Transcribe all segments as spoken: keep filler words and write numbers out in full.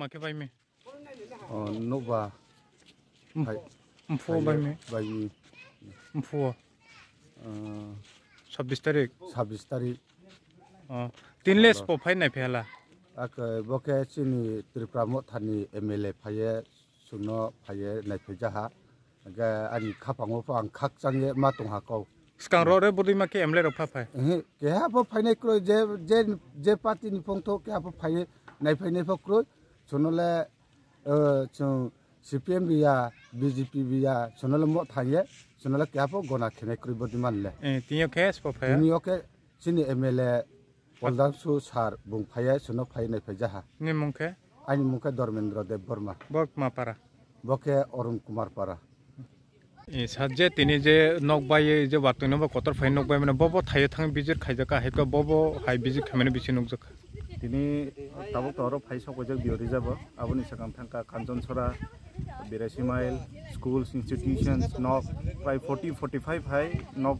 Khe bai mi? Oh, nokba. Mphu, mphu bai mi? Bai mi. Mphu. Uh, sabbish tarik. Sabbish tarik. Oh, tinles po phai nai phela. Ak boke chini Tripura Mothani M L A phaye, suno phaye nai phai jaha. Ge ani khapango pho ang khak changye ma tong ha kau. Skang ro re budi ma ke M L A rok pha phai. Ehe, keha pho phainai kroi je, je, je party ni phongtho keha pho phai nai phainai pho kroi. Suno le, eh, chung C P M biya, B J P biya, suno le mo thangye, suno le keha pho gona khenai kroi budi man le. Eh, tinyo khe spo phai. Tinyo khe chini M L A Poldamsu sir bung phaiya, suno phai nai phai jaha. Ni mung khe? Ani mung khe Dharmendra Deb Barma. Bo kma para? Bo khe Arun Kumar para. E, sa je tini je nok bai je watwi no bo kotor phai nok bai mane bo bo thaio thang visit khaijak ka, hai ka bo bo hai visit khaimani bisi nukjak. Tini tabuk to oro phai sok ojak Biori jabo. Aboni sakang thangka Kanchonsora, Birasi Mile, schools, institutions, nok prai forty, forty-five hai nok,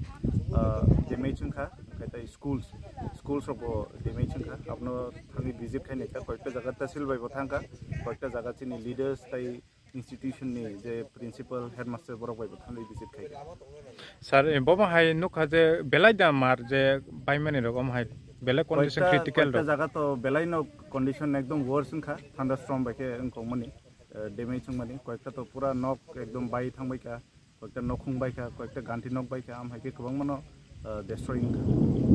ah, damage wngkha. Khai tai schools, schools rok bo damage wngkha. Abono thangwi visit khai naikha, koyekta jaga tehsil bai bo thangkha, koyekta jaga chini leaders tai institution ni je principal, headmaster borok bai bo thangwi visit khai. Sir, eh, bo hai nukha je belai da mar je baimani rok, omo hai belai condition koyekta, critical koyekta rok. Jaga to belai no condition ekdom worse wngkha, thunderstorm bai khe wngkokmani, eh, damage wngmani, koyekta to pura nok ekdom bai thangbaikha. Koyekta nokhung baikha, koyekta ganti nok baikha, am hai khe kwbangmano, ah, destroy wngkha.